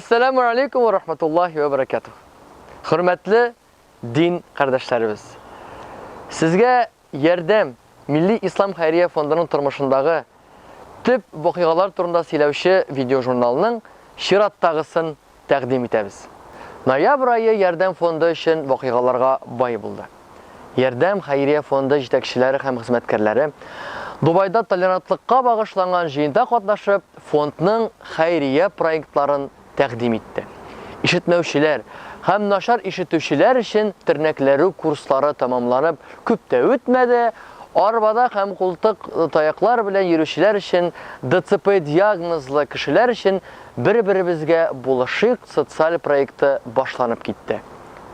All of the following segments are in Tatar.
Әссәламү алейкум ва рахматуллахи ва баракатух. Хөрмәтле дин кардәшләребез. Сезгә Ярдәм Милли ислам хәйрия фондының тормышындагы төп вакыйгалар турында сөйләүче видеожурналның чираттагысын тәкъдим итәбез. Ноябрь ае Ярдәм фонды өчен вакыйгаларга бай булды. Ярдәм хәйрия фонды җитәкчеләре һәм хезмәткәрләре Дубайда толерантлыкка багышланган җыенда катнашып, фондның хәйрия проектларын тәкъдим итте. Ишетмәүчеләр һәм начар ишетүчеләр өчен тернәкләрү курслары тәмамланып күп тә үтмәде, арбада һәм култык таяклар белән йөрүчеләр өчен ДЦП диагнозлы кешеләр өчен Бер-беребезгә булышыйк социаль проекты башланып китте.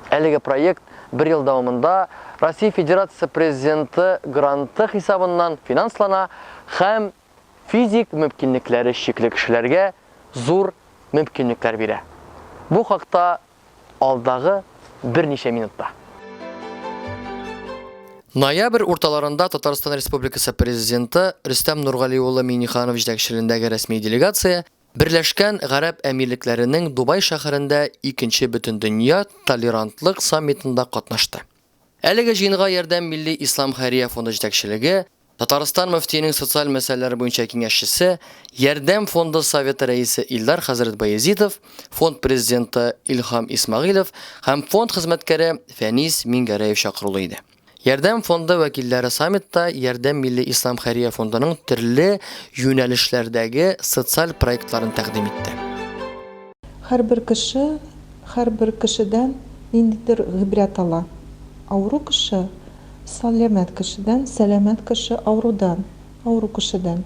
Әлеге проект бер ел дәвамында Россия Федерациясе Президенты гранты хисабыннан финанслана һәм физик мөмкинлекләре чикле кешеләргә зур мөмкинлекләр бирә. Бу хакта алдагы берничә минутта. Ноябрь урталарында Татарстан Республикасы Президенты Рөстәм Нургали улы Миңнеханов җитәкчелегендәге рәсми делегация Берләшкән Гарәп Әмирлекләренең Дубай шәһәрендә икенче Бөтендөнья толерантлык саммитында катнашты. Әлеге җыенга Ярдәм милли ислам хәйрия фонды җитәкчелеге, Татарстан мөфтиенең социаль мәсьәләләр буенча киңәшчесе, Ярдәм фонды советы рәисе Илдар хәзрәт Баязитов, фонд президенты Илһам Исмәгыйлев һәм фонд хезмәткәре Фәнис Мингәрәев чакырулы иде. Ярдәм фонды вәкилләре саммитта Ярдәм милли ислам хәйрия фондының төрле юнәлешләрдәге социаль проектларын тәкъдим итте. Һәрбер кеше һәрбер кешедән ниндидер гыйбрәт ала. Авыру кеше Саләмәт кешедән, сәламәт кеше авырудан, авыру кешедән.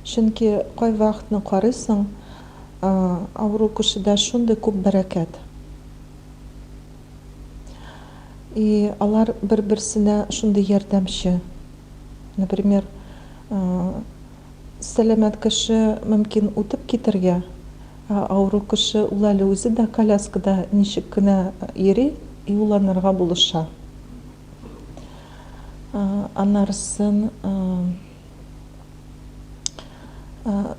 Чөнки кайвакытны карыйсың, авыру кешедә шундый күп бәрәкәт. И алар бер-берсенә шундый ярдәмче. Например, сәламәт кеше мөмкин үтеп китергә, ә авыру кеше ул әле үзе дә коляскада ничек кенә йөри, и ул анарга булыша. Аннарысын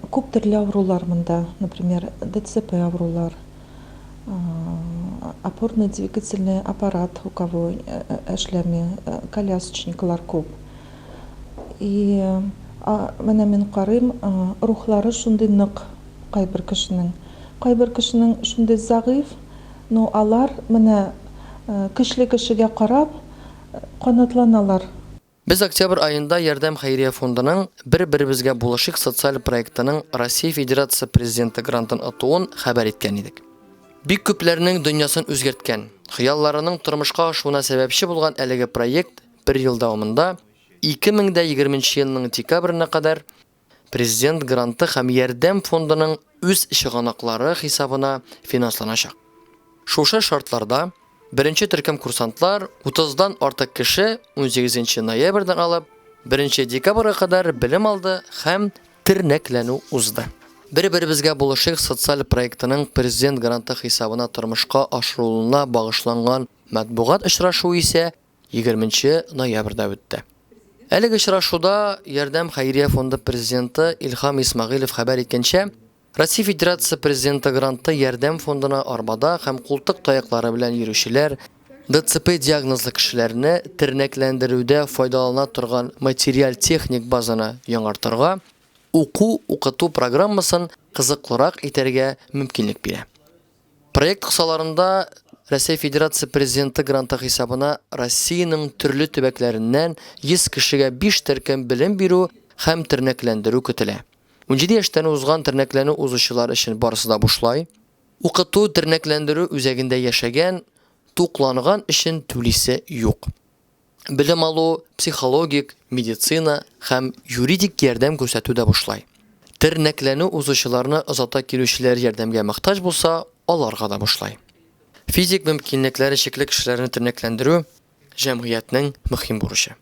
күп төрле авырулар монда, например, ДЦП авырулар, опорно-двигательный аппарат у кого эшләми, колясочниклар күп. И менә мин карыйм, рухлары шундый нык кайбер кешенең. Кайбер кешенең шундый зәгыйфь, Ну, алар менә көчле кешегә карап канатланалар. Без октябрь аенда Ярдәм хәйрия фондының Бер-беребезгә булышыйк социаль проектының Россия Федерациясе Президенты грантын отуын хәбәр иткән идек. Бик күпләрнең дөньясын үзгәрткән, хыялларының тормышка ашуына сәбәпче булган әлеге проект бер ел дәвамында, 2020 нче елның декабренә кадәр, Президент гранты һәм Ярдәм фондының үз чыганаклары хисабына финансланачак. Шушы шартларда беренче төркем курсантлар, утыздан артык кеше унсигезенче ноябрьдән алып беренче декабрьгә кадәр белем алды һәм тернәкләнү узды. Бер-беребезгә булышыйк социаль проектының Президент гранты хисабына тормышка ашырылуына багышланган матбугат очрашуы исә Егерменче ноябрьдә үтте. Әлеге очрашуда Ярдәм хәйрия фонды президенты Илһам Исмәгыйлев хәбәр иткәнчә, Россия Федерациясе Президенты гранты Ярдәм фондына арбада һәм култык таяклары белән йөрүчеләр, ДЦП диагнозлы кешеләрне тернәкләндерүдә файдалана торган материаль-техник базаны яңартырга, уку-укыту программасын кызыклырак итәргә мөмкинлек бирә. Проект кысаларында Рәсәй Федерация Президенты гранты хисабына Россиянең төрле төбәкләреннән 100 кешегә биш төркем белем бирү һәм тернәкләндерү көтелә. 17 яшьтән узган тернәкләнү узучылар өчен барысы да бушлай. Укыту тернәкләндерү үзәгендә яшәгән, тукланган өчен түлисе юк. Белем алу, психологик, медицина һәм юридик ярдәм күрсәтү дә бушлай. Тернәкләнү узучыларны озата килүчеләр ярдәмгә мохтаҗ булса, аларга да бушлай. Физик мөмкинлекләре чикле кешеләрне тернәкләндерү, җәмгыятьнең мөһим бурычы.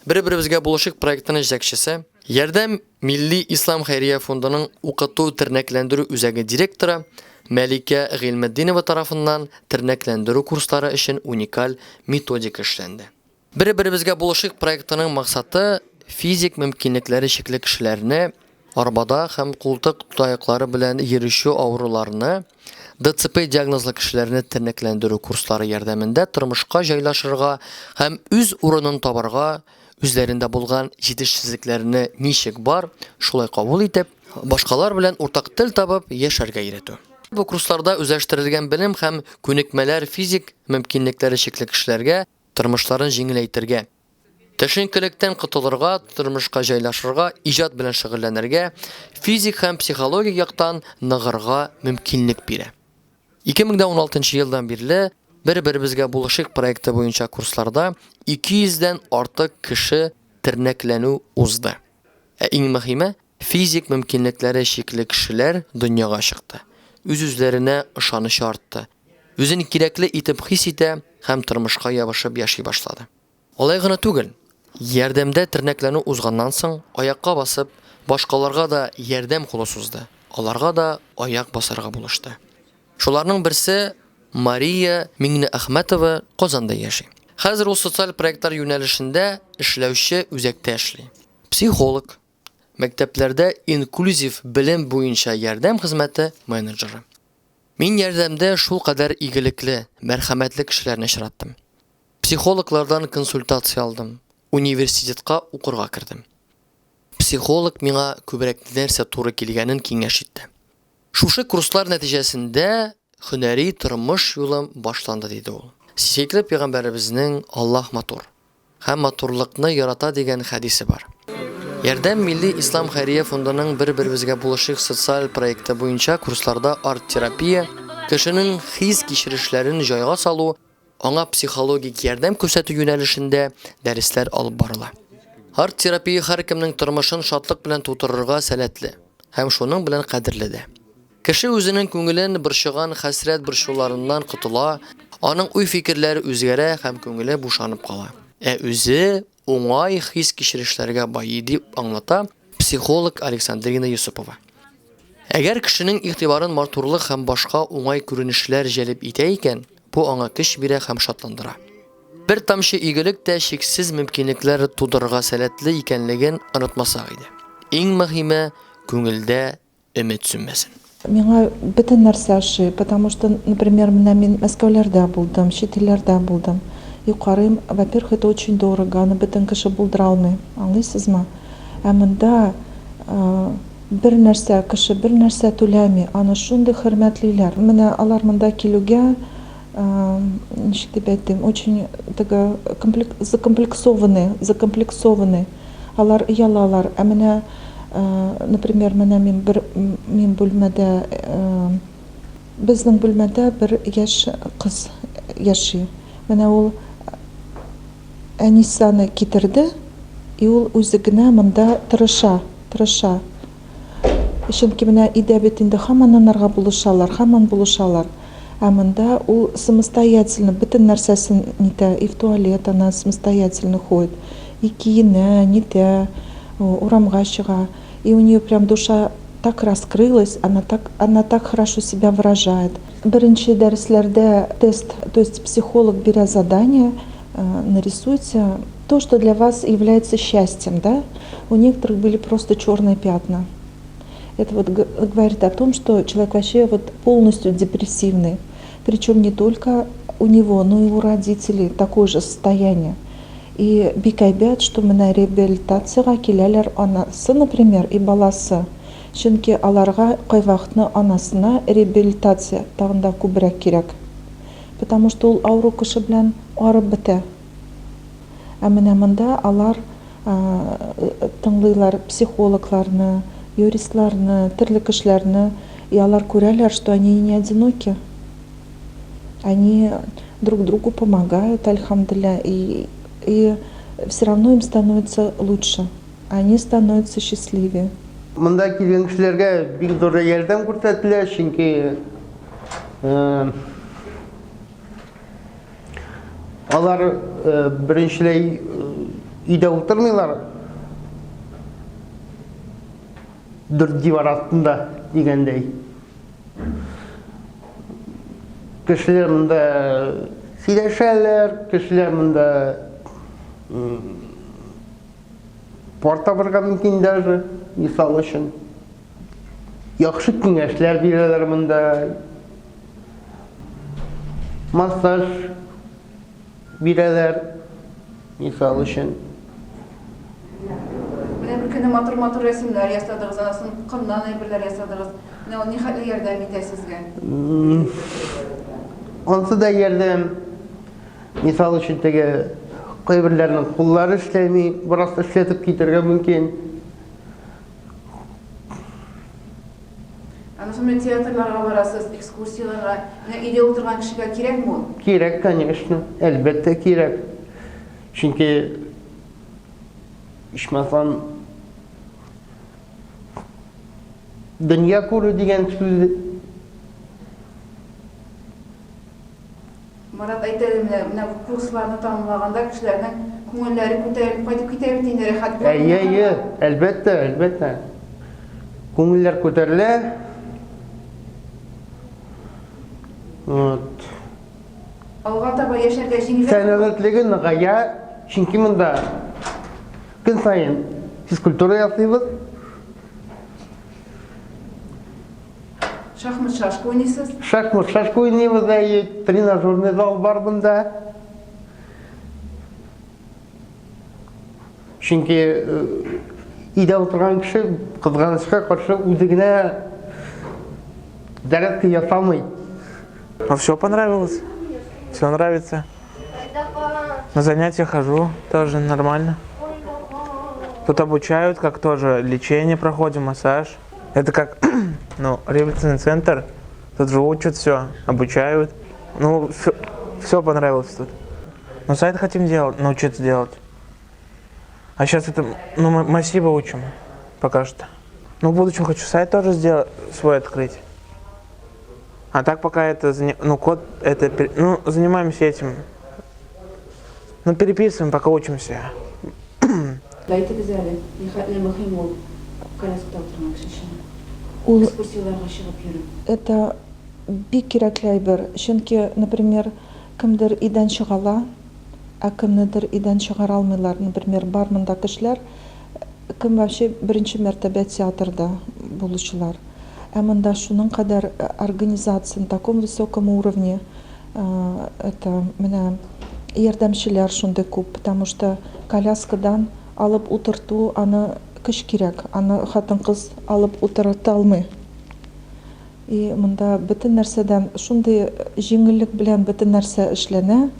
Бер-беребезгә булышыйк проектының җитәкчесе, Ярдәм милли ислам хәйрия фондының укыту-тернәкләндерү үзәге директоры Мәликә Гыйльметдинова тарафыннан тернәкләндерү курслары өчен уникаль методика эшләнде. Бер-беребезгә булышыйк проектының максаты, физик мөмкинлекләре чикле кешеләрне, арбада һәм култык таяклары белән йөрүче авыруларны, ДЦП диагнозлы кешеләрне тернәкләндерү курслары ярдәмендә тормышка җайлашырга һәм үз урынын табарга, үзләрендә булган җитешсезлекләрне ничек бар, шулай кабул итеп, башкалар белән уртак тел табып яшәргә өйрәтү. Бу курсларда үзләштерелгән белем һәм күнекмәләр физик мөмкинлекләре чикле кешеләргә тормышларын җиңеләйтергә, төшенкелектән котылырга, тормышка җайлашырга, иҗат белән шөгыльләнергә, физик һәм психологик яктан ныгырга мөмкинлек бирә. 2016 елдан бирле Бер-беребезгә булышыйк проекты буенча курсларда 200 дән артык кеше тернәкләнү узды. Ә иң мөһиме, Физик мөмкинлекләре чикле кешеләр дөньяга чыкты, үз-үзләренә ышанычы артты, үзен кирәкле итеп хис итә һәм тормышка ябышып яши башлады. Алай гына түгел, ярдәмдә тернәкләнү узганнан соң, аякка басып, башкаларга да ярдәм кулы сузды, аларга да аяк басарга булышты. Шуларның берсе, Мария Миңнеәхмәтова Казанда яши. Хәзер ул социаль проектлар юнәлешендә эшләүче үзәктә эшли. Психолог, Мәктәпләрдә инклюзив белем буенча ярдәм хезмәте менеджеры. Мин ярдәмдә шулкадәр игелекле, мәрхәмәтле кешеләрне очраттым. Психологлардан консультация алдым, университетка укырга кердем. Психолог миңа күбрәк нәрсә туры килгәнен киңәш итте. Шушы курслар нәтиҗәсендә һөнәри тормыш юлым башланды, диде ул. Сөекле пәйгамбәребезнең Аллаһ матур, Һәм матурлыкны ярата дигән хәдисе бар. Ярдәм милли ислам хәйрия фондының Бер-беребезгә булышыйк социаль проекты буенча курсларда арт-терапия, кешенең хис-кичерешләрен җайга салу, аңа психологик ярдәм күрсәтү юнәлешендә дәресләр алып барыла. Арт-терапия һәркемнең тормышын шатлык белән тутырырга сәләтле һәм шуның белән кадерле дә. Кеше үзенең күңелен борчыган хәсрәт-борчуларыннан котыла, аның уй-фикерләре үзгәрә һәм күңеле бушанып кала. Ә үзе уңай хис-кичерешләргә байый, дип аңлата психолог Александрина Йосыпова. Әгәр кешенең игътибарын матурлык һәм башка уңай күренешләр җәлеп итә икән, бу аңа көч бирә һәм шатландыра. Бер тамчы игелек тә чиксез мөмкинлекләр тудырырга сәләтле икәнлеген онытмасак иде. Иң мөһиме, күңелдә өмет сүнмәсен. Миңа бөтен нәрсә ошый, потому что, например, менә мин Мәскәүләрдә булдым, чит илләрдә булдым. И карыйм, во-первых, это очень дорого, аны бөтен кеше булдыра алмый, аңлыйсызмы? Ә монда бер нәрсә, кеше бер нәрсә түләми, аны шундый хөрмәтлиләр. Менә алар монда килүгә, ничек дип әйтим, очень теге закомплексованный, закомплексованный. Алар оялалар. Ә менә, например, менә мин бер мин бүлмәдә, безнең бүлмәдә бер яшь кыз яши. Менә ул әнисе аны китерде, и ул үзе генә монда тырыша, тырыша. Чөнки менә өйдә бит инде һаман анарга булышалар, һаман булышалар. Ә монда ул самостоятельно бөтен нәрсәсен нитә, и в туалет она самостоятельно ходит, и киенә, нитә, урамга чыга. И у нее прям душа так раскрылась, она так, она так хорошо себя выражает. Беренче дәресләрдә тест, то есть психолог бирә задание, нарисуйте то, что для вас является счастьем, да? У некоторых были просто черные пятна. Это вот говорит о том, что человек вообще вот полностью депрессивный. Причем не только у него, но и у родителей такое же состояние. И бик әйбәт, что менә реабилитациягә киләләр анасы, например, и баласы. Чөнки аларга кайвакытны анасына реабилитация тагын да күбрәк кирәк. Потому что ул авыру кеше белән арып бетә. Ә менә монда алар тыңлыйлар психологларны, юристларны, төрле кешеләрне, и алар күрәләр, что они не одиноки. Они друг другу помогают, альхамдулилля, и, и все равно им становится лучше. Они становятся счастливее. Монда килгән кешеләргә бик зур ярдәм күрсәтелә, чөнки Алар беренчеләй өйдә утырмыйлар. Дүрт дивар астында дигәндәй. Кешеләр монда сөйләшәләр, кешеләр монда пар табырга мөмкин даже, мисал өчен. Яхшы киңәшләр бирәләр монда. Массаж бирәләр, мисал өчен. Менә бер көнне матур-матур рәсемнәр ясадыгыз, анасын комнан әйберләр ясадыгыз. Менә ул нихәтле ярдәм итә сезгә? Ансы да ярдәм. Мисал өчен, теге кайберләренең куллары эшләми, бераз эшләтеп китәргә мөмкин. Анысы менә театрларга барасыз, экскурсияләргә. Менә өйдә утырган кешегә кирәкме ул? Кирәк, конечно. Әлбәттә кирәк. Чөнки ичмасам дөнья күрү дигән сүз. Марат, әйт әле, менә, менә бу курсларны тәмамлаганда кешеләрнең күңелләре күтәрелеп кайтып китә бит инде, рәхәт була. Әйе, әйе, әлбәттә, әлбәттә. Күңелләр күтәрелә. Вот. Алга таба яшәргә җиңелрәк. Сәламәтлеге ныгая, чөнки монда көн саен физкультура ясыйбыз. Шахмат, шашка уйныйсыз? Шахмат, шашка уйныйбыз, әйе, тренажерный зал бар монда. Чөнки өйдә утырган кеше кызганычка каршы үзе генә зарядка ясамый. А все понравилось? Все нравится? На занятия хожу, тоже нормально. Тут обучают, как тоже лечение проходим, массаж. Это как, ну, реабилитационный центр. Тут же учат все, обучают. Ну, все, все понравилось тут. Но сайт хотим делать, научиться делать. А сейчас это, ну, мы массивы учим пока что. Ну, в будущем хочу сайт тоже сделать, свой открыть. А так пока это, ну, код, это, ну, занимаемся этим. Ну, переписываем, пока учимся. Әйтегез әле, нихәтле мөһим ул коляскада утырган кеше өчен? Ул Экскурсияләргә чыгып йөрү. Это бик кирәкле әйбер, чөнки, например, кемдер өйдән чыга ала, ә кемнедер өйдән чыгара алмыйлар. Например, бар монда кешеләр, кем вообще беренче мәртәбә театрда булучылар. Ә монда шуның кадәр организация на таком высоком уровне, это менә ярдәмчеләр шундый күп, потому что коляскадан алып утырту аны көч кирәк, аны хатын-кыз алып утырта алмый. И монда бөтен нәрсәдән шундый җиңеллек белән бөтен нәрсә эшләнә,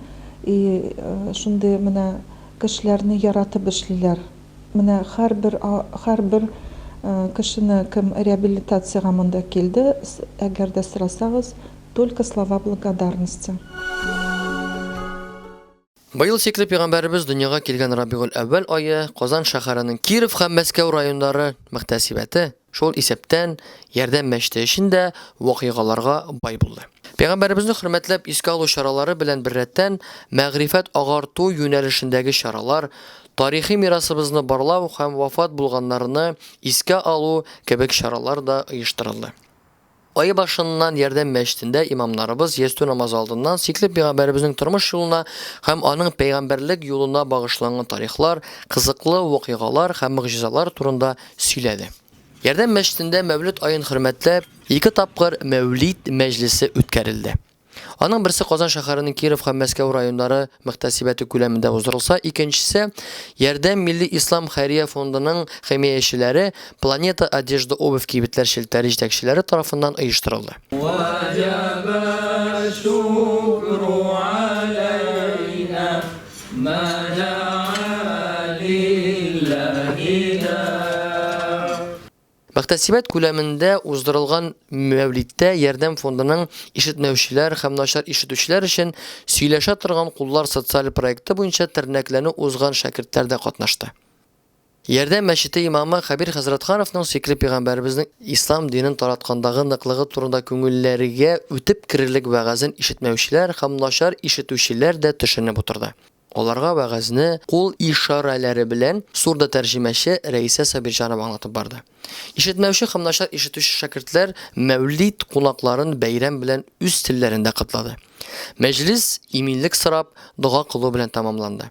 и шундый менә кешеләрне яратып эшлиләр. Менә һәрбер һәрбер кешене, кем реабилитациягә монда килде, әгәр дә сорасагыз, только слова благодарности. Быел сөекле пәйгамбәребез дөньяга килгән Рабигуль-әүвәл ае Казан шәһәренең Киров һәм Мәскәү районнары мөхтәсибәте, шул исәптән, Ярдәм мәчете өчен дә вакыйгаларга бай булды. Пәйгамбәребезне хөрмәтләп искә алу чаралары белән беррәттән, мәгърифәт-агарту юнәлешендәге чаралар, тарихи мирасыбызны барлау һәм вафат булганнарны искә алу кебек чаралар да оештырылды. Ай башыннан Ярдәм мәчетендә имамнарыбыз ястү намазы алдыннан сөекле пәйгамбәребезнең тормыш юлына һәм аның пәйгамбәрлек юлына багышланган тарихлар, кызыклы вакыйгалар һәм могҗизалар турында сөйләде. Ярдәм мәчетендә Мәүлид аен хөрмәтләп, ике тапкыр Мәүлид мәҗлесе үткәрелде. Аның берсе Казан шәһәренең Киров һәм Мәскәү районнары мөхтәсибәте күләмендә уздырылса, икенчесе Ярдәм милли ислам хәйрия фондының химаячеләре Планета одежда обувь кибетләр челтәре җитәкчеләре тарафыннан оештырылды. Мөхтәсибәт күләмендә уздырылган Мәүлидтә Ярдәм фондының ишетмәүчеләр һәм начар ишетүчеләр өчен Сөйләшә торган куллар социаль проекты буенча тернәкләнү узган шәкертләр дә катнашты. Ярдәм мәчете имамы Хәбир Хәзрәтхановның сөекле пәйгамбәребезнең ислам динен тараткандагы ныклыгы турында күңелләргә үтеп керерлек вәгазен ишетмәүчеләр һәм начар ишетүчеләр дә төшенеп утырды. Аларга вәгазьне кул ишарәләре белән сурдотәрҗемәче Рәисә Сабирҗанова аңлатып барды. Ишетмәүче һәм начар ишетүче шәкертләр Мәүлид кунакларын бәйрәм белән үз телләрендә котлады. Мәҗлес иминлек сорап, дога кылу белән тәмамланды.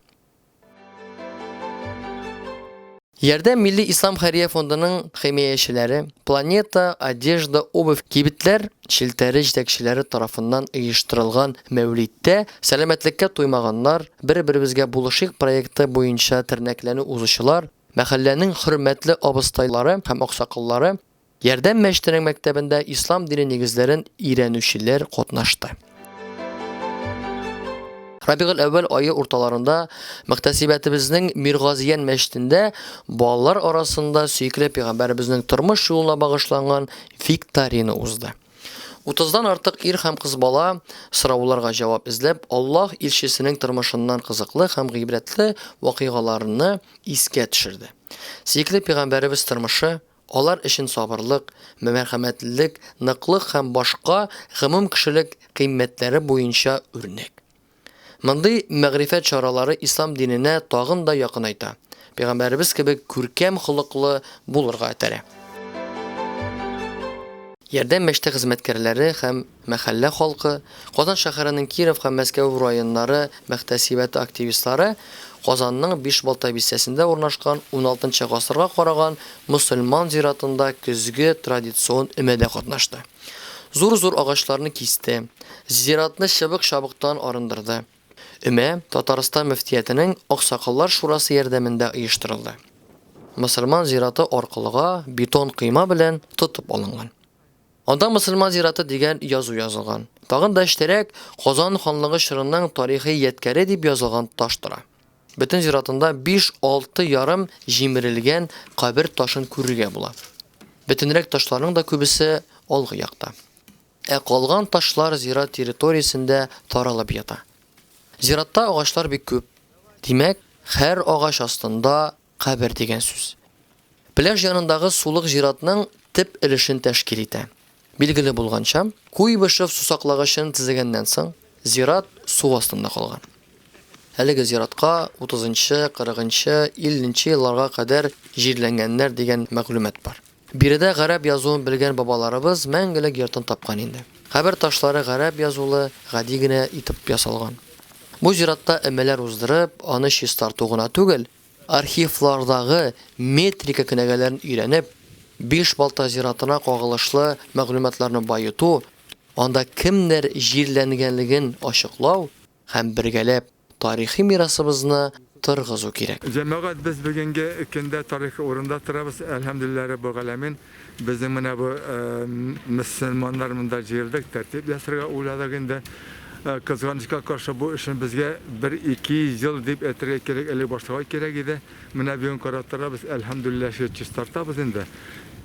Ярдәм милли ислам хәйрия фондының химаячеләре, Планета, Одежда, Обувь кибетләр челтәре җитәкчеләре тарафыннан оештырылган Мәүлидтә сәламәтлеккә туймаганнар, бер-беребезгә булышыйк проекты буенча тернәкләнү узучылар, мәхәлләнең хөрмәтле абыстайлары һәм аксакаллары, Ярдәм мәчетенең мәктәбендә ислам дине нигезләрен өйрәнүчеләр катнашты. Рабигыль әүвәл ае урталарында мөхтәсибәтебезнең Миргазиян мәчетендә балалар арасында сөекле пәйгамбәребезнең тормыш юлына багышланган викторина узды. 30-дан артык ир һәм кыз бала сорауларга җавап эзләп, Аллаһ илчесенең тормышыннан кызыклы һәм гыйбрәтле вакыйгаларны искә төшерде. Сөекле пәйгамбәребез тормышы Алар өчен сабырлык, мәрхәмәтлелек, ныклык һәм башка гомумкешелек кыйммәтләре буенча үрнәк. Мондый мәгърифәт чаралары ислам диненә тагын да якынайта, пәйгамбәребез кебек күркәм холыклы булырга этәрә. Ярдәм мәчете хезмәткәрләре һәм мәхәллә халкы, Казан шәһәренең Киров һәм Мәскәү районнары мөхтәсибәте активистлары Казанның Бишбалта бистәсендә урнашкан уналтынчы гасырга караган мосылман зиратында көзге традицион өмәдә катнашты. Зур-зур агачларны кисте, зиратны чыбык-чабыктан арындырды. Өмә Татарстан мөфтиятенең Аксакаллар шурасы ярдәмендә оештырылды. Мосылман зираты аркылыга бетон койма белән тотып алынган. Анда Мосылман зираты дигән язу язылган. Тагын да эчтәрәк Казан ханлыгы чорының тарихи ядкәре дип язылган таш тора. Бөтен зиратында биш-алты ярым җимерелгән кабер ташын күрергә була. Бөтенрәк ташларның да күбесе алгы якта. Ә калган ташлар зират территориясендә таралып ята. Зиратта агачлар бик күп. Димәк, һәр агач астында кабер дигән сүз. Пляж янындагы сулык зиратның төп өлешен тәшкил итә. Билгеле булганча, Куйбышев сусаклагычын төзегәннән соң, зират су астында калган. Әлеге зиратка утызынчы, кырыгынчы, илленче елларга кадәр җирләнгәннәр дигән мәгълүмат бар. Биредә гарәп язуын белгән бабаларыбыз мәңгелек йортын тапкан инде. Кабер ташлары гарәп язулы, гади генә итеп ясалган. Бу зиратта өмәләр уздырып, аны чистарту гына түгел, архивлардагы метрика кенәгәләрен өйрәнеп, Бишбалта зиратына кагылышлы мәгълүматларны баету, анда кемнәр җирләнгәнлеген ачыклау һәм бергәләп Тарихи мирасыбызны торгызу кирәк. Җәмәгать, без бүгенге көндә тарихи урында торабыз, әлхәмдүлилләһ раббил галәмин. Безнең менә бу мөселманнар монда җыелдык, тәртип ясарга уйладык инде. Кызганычка каршы, бу эшне безгә бер-ике ел дип әйтергә кирәк, элек башларга кирәк иде. Менә бүген карап торабыз, әлхәмдүлилләһ, шул чистартабыз инде.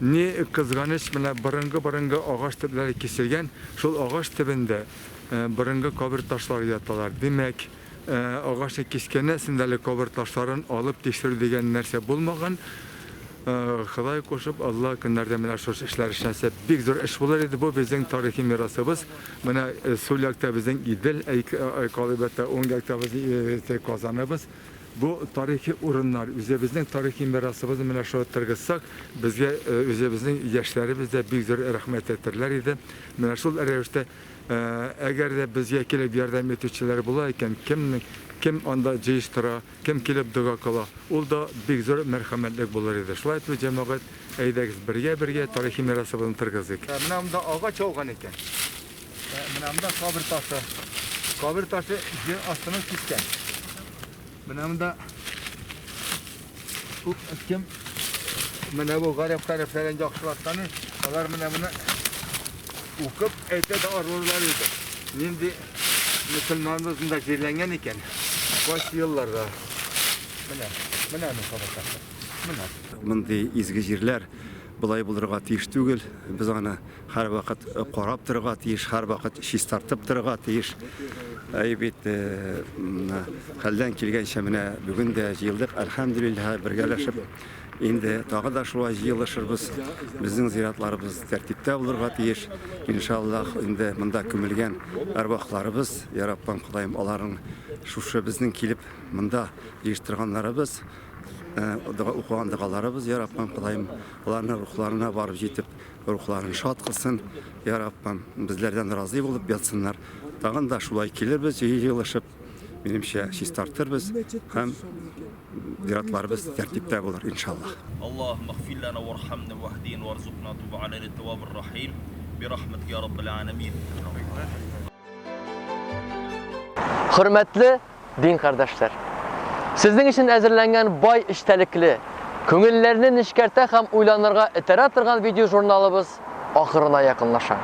Ни кызганыч, менә борынгы-борынгы агач төпләре киселгән, шул агач төбендә Борынгы кабер ташлары яталар. Димәк, агачны кискәннән соң әле кабер ташларын алып тикшерү дигән нәрсә булмаган. Ходай кушып, Алла көннәрдә менә шушы эшләр эшләнсә, бик зур эш булыр иде. Бу безнең тарихи мирасыбыз. Менә сул якта безнең Идел, калыбәттә уң якта безнең Казаныбыз. Бу тарихи урыннар, үзебезнең тарихи мирасыбызны менә шулай торгызсак, безгә үзебезнең яшьләребез дә бик зур рәхмәт әйтерләр иде. Менә шул рәвештә, әгәр дә безгә килеп ярдәм итүчеләр була икән, кемнең, кем анда җыештыра, кем килеп дога кыла, ул да бик зур мәрхәмәтлек булыр иде. Шулай итеп, җәмәгать, әйдәгез, бергә-бергә тарихи мирасыбызны торгызыйк. Менә монда агач ауган икән. Менә монда кабер ташы. Кабер ташы җир астының кискән. Менә монда кем менә бу гарәп хәрефләрен яхшылап таный, алар менә моны укып әйтә дә алырлар иде. Нинди мөселманыбыз монда җирләнгән икән? Кайсы елларда? Менә, менә аның кабер ташы. Менә. Мондый изге җирләр болай булырга тиеш түгел. Без аны Һәрвакыт карап торырга тиеш, һәрвакыт чистартып торырга тиеш. Әй бит, хәлдән килгәнчә менә бүген дә җыелдык, әлхәмдүлилләһ, бергәләшеп. Инде тагы да шулай җыелышырбыз. Безнең зиратларыбыз тәртиптә булырга тиеш. Иншаллаһ, инде монда күмелгән әрвахларыбыз, я Раббым, Ходаем, аларның шушы безнең килеп монда җыештырганнарыбыз, укыган догаларыбыз, я Раббым, Ходаем, аларның рухларына барып җитеп, Рухларын шат кылсын, я Раббым, безләрдән разый булып ятсыннар. Тагын да шулай килербез җыелышып. минемчә, чистартырбыз һәм зиратларыбыз тәртиптә булыр, иншаллаһ. Аллаһумма гфир лана вархамна ваһдина варзукна туб алейна таввабир рахим бирахматика я раббал аламин. Хөрмәтле дин кардәшләр! Сезнең өчен әзерләнгән бай эчтәлекле, күңелләрне нечкәртә һәм уйланырга этәрә торган видеожурналыбыз ахырына якынлаша.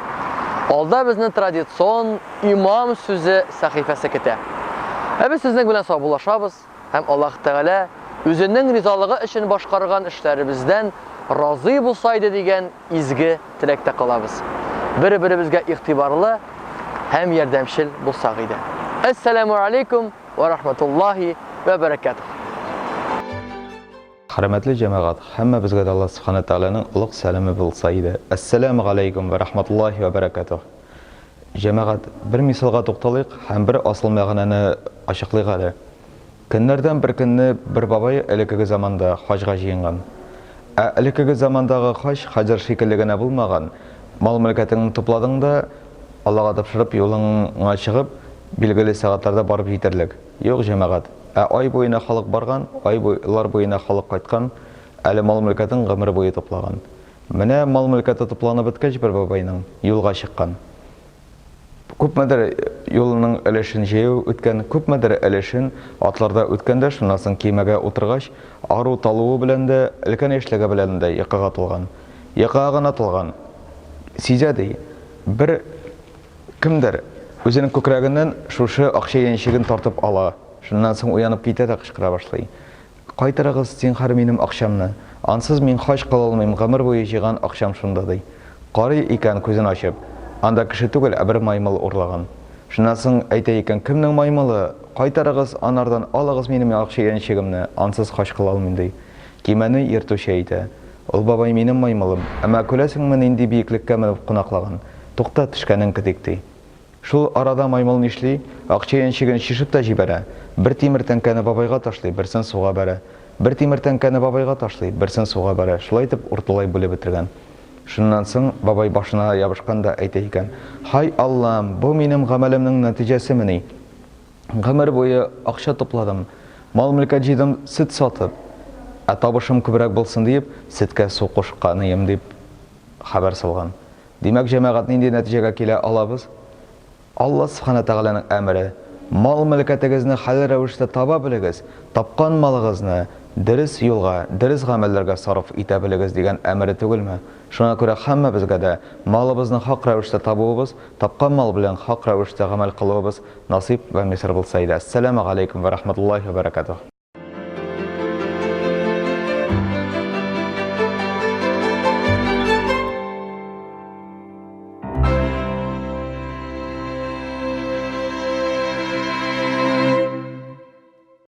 Алда безне традицион Имам сүзе сәхифәсе көтә. Ә без сезнең белән саубуллашабыз һәм Аллаһ Тәгалә үзенең ризалыгы өчен башкарган эшләребездән разый булса иде дигән изге теләктә калабыз. Бер-беребезгә игътибарлы һәм ярдәмчел булсак иде. Әссәламү алейкум вә рахматуллаһи вә бәрәкәтүһ. Хөрмәтле җәмәгать, һәммәбезгә дә Аллаһ Сүбхәнә Тәгаләнең олуг сәламе булса иде. Әссәламү галәйкүм вә рахматуллаһи вә бәрәкәтүһ. Җәмәгать, бер мисалга тукталыйк һәм бер асыл мәгънәне ачыклыйк әле. Көннәрдән бер көнне бер бабай элеккеге заманда хаҗга җыенган. Ә элеккеге замандагы хаҗ хәзер шикелле генә булмаган, мал-мөлкәтеңне тупладың да, Аллага тапшырып, юлыңа чыгып, билгеле сәгатьләрдә барып җитәрлек. Юк, җәмәгать. Ә ай буена халык барган, ай лар буена халык кайткан, әле мал-мөлкәтен гомер буе туплаган. Менә мал-мөлкәте тупланып беткәч бер бабайның, юлга чыккан. Күпмедер юлының өлешен җәяү үткән, күпмедер өлешен атларда үткән дә, шуннан соң көймәгә утыргач, ару-талуы белән дә, өлкән яшьлеге белән дә йокыга талган. Йокыга гына талган. Сизә, ди, бер кемдер үзенең күкрәгеннән шушы акча янчеген тартып ала. Шуннан соң уянып китә дә кычкыра башлый. Кайтарыгыз, зинһар, минем акчамны. Ансыз мин хаҗ кыла алмыйм, гомер буе җыйган акчам шунда, ди. Карый икән, күзен ачып, анда кеше түгел, ә бер маймыл урлаган. Шуннан соң әйтә икән, Кемнең маймылы? Кайтарыгыз, анардан алыгыз минем акча янчегемне, ансыз хаҗ кыла алмыйм, ди. Көймәне йөртүче әйтә, Ул бабай минем маймылым, әмма күрәсеңме нинди биеклеккә менеп кунаклаган? Тукта, төшкәнен көтик, ди. Шул арада маймыл нишли? Акча янчеген чишеп тә җибәрә. Бер тимер тәңкәне бабайга ташлый, берсен суга бәрә. Бер тимер тәңкәне бабайга ташлый, берсен суга бәрә. Шулай итеп, урталай бүлеп бетергән. Шуннан соң бабай башына ябышкан да әйтә икән, Һай Аллам, бу минем гамәлемнең нәтиҗәсемени? Гомер буе акча тупладым, мал-мөлкәт җыйдым сөт сатып, ә табышым күбрәк булсын диеп, сөткә су кушканыем, дип хәбәр салган. Димәк, җәмәгать, нинди нәтиҗәгә килә алабыз? Алла Сүбхәнә Тәгаләнең әмере, мал-мөлкәтегезне хәләл рәвештә таба белегез, тапкан малыгызны дөрес юлга, дөрес гамәлләргә сарыф итә белегез дигән әмере түгелме? Шуңа күрә һәммәбезгә дә малыбызны хак рәвештә табуыбыз, тапкан мал белән хак рәвештә гамәл кылуыбыз насыйп вә мисыр булса иде. Әссәләмә галәйкүм вә рахматуллаһи вә бәрәкәтүһ.